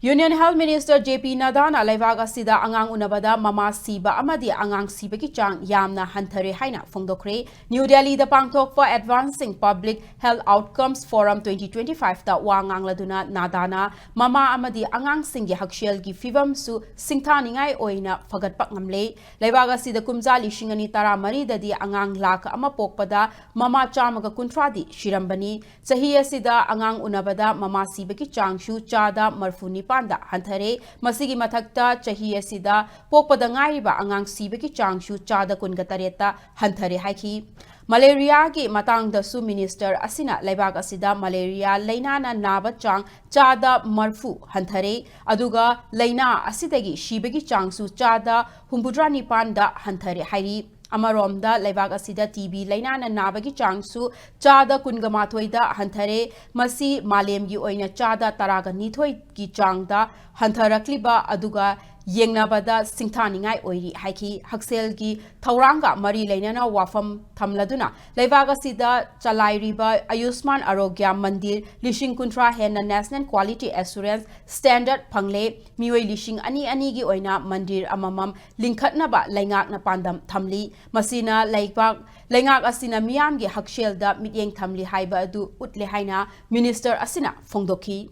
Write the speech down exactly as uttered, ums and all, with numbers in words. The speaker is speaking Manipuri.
Union Health Minister J P Naddana ꯂꯩꯕꯥꯛ ꯑꯁꯤꯗ ꯑꯉꯥꯡ ꯎꯅꯕꯗ ꯃꯃꯥ ꯁꯤꯕ ꯑꯃꯗꯤ ꯑꯉꯥꯡ ꯁꯤꯕꯒꯤ ꯆꯥꯡ ꯌꯥꯝꯅ ꯍꯟꯊꯔꯦ ꯍꯥꯏꯅ ꯐꯣꯡꯗꯣꯛꯈ꯭ꯔꯦ꯫ ꯅ꯭ꯌꯨ ꯗꯦꯜꯂꯤꯗ ꯄꯥꯡꯊꯣꯛꯄ Advancing Public Health Outcomes Forum twenty twenty-five ꯇ ꯋꯥ ꯉꯥꯡꯂꯗꯨꯅ ꯅꯥꯗꯥꯅ ꯃꯃꯥ ꯑꯃꯗꯤ ꯑꯉꯥꯡꯁꯤꯡꯒꯤ ꯍꯛꯁꯦꯜꯒꯤ ꯐꯤꯕꯝꯁꯨ ꯁꯤꯡꯊꯥꯅꯤꯡꯉꯥꯏ ꯑꯣꯏꯅ ꯐꯒꯠꯄ ꯉꯝꯂꯦ꯫ ꯂꯩꯕꯥꯛ ꯑꯁꯤꯗ ꯀꯨꯝꯖꯥ ꯂꯤꯁꯤꯡ ꯑꯅꯤ ꯇꯔꯥꯃꯔꯤꯗꯗꯤ ꯑꯉꯥꯡ ꯂꯥꯈ ꯑꯃ ꯄꯣꯛꯄꯗ ꯃꯃꯥ ꯆꯥꯝꯃꯒ ꯀꯨꯟꯊ꯭ꯔꯥꯗꯤ ꯁꯤꯔꯝꯕꯅꯤ꯫ ꯆꯍꯤ ꯑꯁꯤꯗ ꯑꯉꯥꯡ ꯎꯅꯕꯗ ꯃꯃꯥ ꯁꯤꯕꯒꯤ ꯆꯥꯡꯁꯨ ꯆꯥꯗ ꯃꯔꯐꯨ ꯅꯤꯄꯥꯟꯗ ꯍꯟꯊꯔꯦ꯫ ꯃꯁꯤꯒꯤ ꯃꯊꯛꯇ ꯆꯍꯤ ꯑꯁꯤꯗ ꯄꯣꯛꯄꯗ ꯉꯥꯏꯔꯤꯕ ꯑꯉꯥꯡ ꯁꯤꯕꯒꯤ ꯆꯥꯡꯁꯨ ꯆꯥꯗ ꯀꯨꯟꯒ ꯇꯔꯦꯠꯇ ꯍꯟꯊꯔꯦ ꯍꯥꯏꯈꯤ꯫ ꯃꯂꯦꯔꯤꯌꯥꯒꯤ ꯃꯇꯥꯡꯗꯁꯨ ꯃꯤꯅꯤꯁꯇꯔ ꯑꯁꯤꯅ ꯂꯩꯕꯥꯛ ꯑꯁꯤꯗ ꯃꯂꯦꯔꯤꯌꯥ ꯂꯩꯅꯥꯅ ꯅꯥꯕ ꯆꯥꯡ ꯆꯥꯗ ꯃꯔꯐꯨ ꯍꯟꯊꯔꯦ, ꯑꯗꯨꯒ ꯂꯩꯅꯥ ꯑꯁꯤꯗꯒꯤ ꯁꯤꯕꯒꯤ ꯆꯥꯡꯁꯨ ꯆꯥꯗ ꯍꯨꯝꯐꯨꯇꯔꯥ ꯅꯤꯄꯥꯟꯗ ꯍꯟꯊꯔꯦ ꯍꯥꯏꯔꯤ꯫ ꯑꯃꯔꯣꯝꯗ ꯂꯩꯕꯥꯛ ꯑꯁꯤꯗ ꯇꯤ ꯕꯤ ꯂꯩꯅꯥꯅ ꯅꯥꯕꯒꯤ ꯆꯥꯡꯁꯨ ꯆꯥꯗ ꯀꯨꯟꯒ ꯃꯥꯊꯣꯏꯗ ꯍꯟꯊꯔꯦ꯫ ꯃꯁꯤ ꯃꯥꯂꯦꯝꯒꯤ ꯑꯣꯏꯅ ꯆꯥꯗ ꯇꯔꯥꯒ ꯅꯤꯊꯣꯏꯒꯤ ꯆꯥꯡꯗ ꯍꯟꯊꯔꯛꯂꯤꯕ ꯑꯗꯨꯒ ꯌꯦꯡꯅꯕꯗ ꯁꯤꯡꯊꯥꯅꯤꯡꯉꯥꯏ ꯑꯣꯏꯔꯤ ꯍꯥꯏꯈꯤ꯫ ꯍꯛꯁꯦꯜꯒꯤ ꯊꯧꯔꯥꯡꯒ ꯃꯔꯤ ꯂꯩꯅꯅ ꯋꯥꯐꯝ ꯊꯝꯂꯗꯨꯅ ꯂꯩꯕꯥꯛ ꯑꯁꯤꯗ ꯆꯂꯥꯏꯔꯤꯕ ꯑꯌꯨꯁꯃꯥꯟ ꯑꯔꯣꯒ꯭ꯌꯥ ꯃꯟꯗꯤꯔ ꯂꯤꯁꯤꯡ ꯀꯨꯟꯊ꯭ꯔꯥ ꯍꯦꯟꯅ National Quality Assurance Standard ꯐꯪꯂꯦ꯫ ꯃꯤꯑꯣꯏ ꯂꯤꯁꯤꯡ ꯑꯅꯤ ꯑꯅꯤꯒꯤ ꯑꯣꯏꯅ ꯃꯟꯗꯤꯔ ꯑꯃꯃꯝ ꯂꯤꯡꯈꯠꯅꯕ ꯂꯩꯉꯥꯛꯅ ꯄꯥꯟꯗꯝ ꯊꯝꯂꯤ꯫ ꯃꯁꯤꯅ ꯂꯩꯕꯥꯛ, ꯂꯩꯉꯥꯛ ꯑꯁꯤꯅ ꯃꯤꯌꯥꯝꯒꯤ ꯍꯛꯁꯦꯜꯗ ꯃꯤꯠꯌꯦꯡ ꯊꯝꯂꯤ ꯍꯥꯏꯕ ꯑꯗꯨ ꯎꯠꯂꯦ ꯍꯥꯏꯅ ꯃꯤꯅꯤꯁꯇꯔ ꯑꯁꯤꯅ ꯐꯣꯡꯗꯣꯛꯈꯤ꯫